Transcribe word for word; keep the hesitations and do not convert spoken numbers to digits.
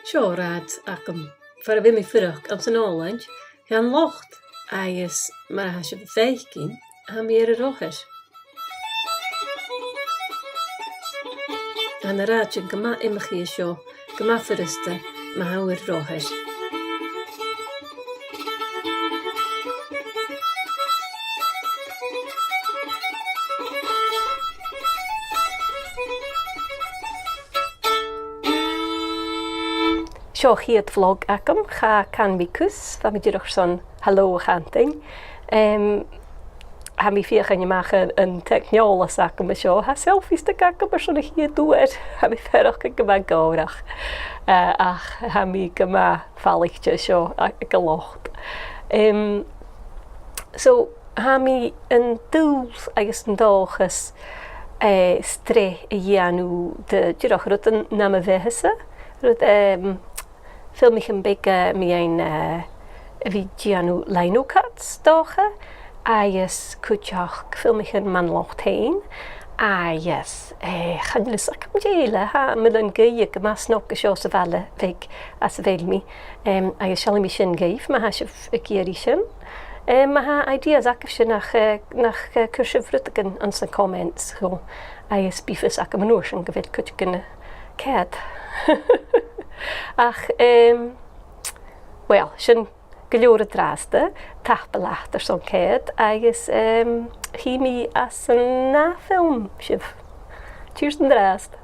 Seo rathad agam far am bi mi a' fuireach anns an Òlaind, dhan lot, agus mar a tha sibh a' faicinn, tha mi air an rothair. Tha na rathaidean gu math iomchaidh an seo, gu math furasta ma tha thu air rothair. Seo a' chiad vlog agam, cha can mi cus, bha mi dìreach airson hello a chantainn. Em, tha mi a' feuchainn a-mach an, an teicneòlas agam an seo. Tha selfie stick agam airson a' chiad uair, tha mi a' faireachdainn gu math gòrach. Eh, ach tha mi gu math falaichte an seo a-, aig an lot. Em, so, tha mi an dùil agus an dòchas, eh, sreath a dhèanamh de, dìreach rudan nam bheatha-sa, rud, em, filmichean beaga mu dheidhinn, eh, a bhith a' dèanamh linocuts, 's dòcha, agus cuideachd filmichean mun lot fhèin, agus, eh, chan eil fhios agam dè eile, tha muileann-gaoithe gu math snog an seo sa bhaile bheag anns a bheil mi, em, agus seallaidh mi sin dhuibh, ma tha sibh ag iarraidh sin. Em, ma tha ideas agaibh-se, nach, eh, nach, eh, cuir sibh rudeigin anns na comments dhomh, agus bidh fios agam an uair sin gu bheil cuideigin ceart. Ach, em, well, sin gu leòr an-dràsta, tapadh leat airson coimhead, agus, em, chì mi anns an ath fhilm sibh. Cheers an-dràsta.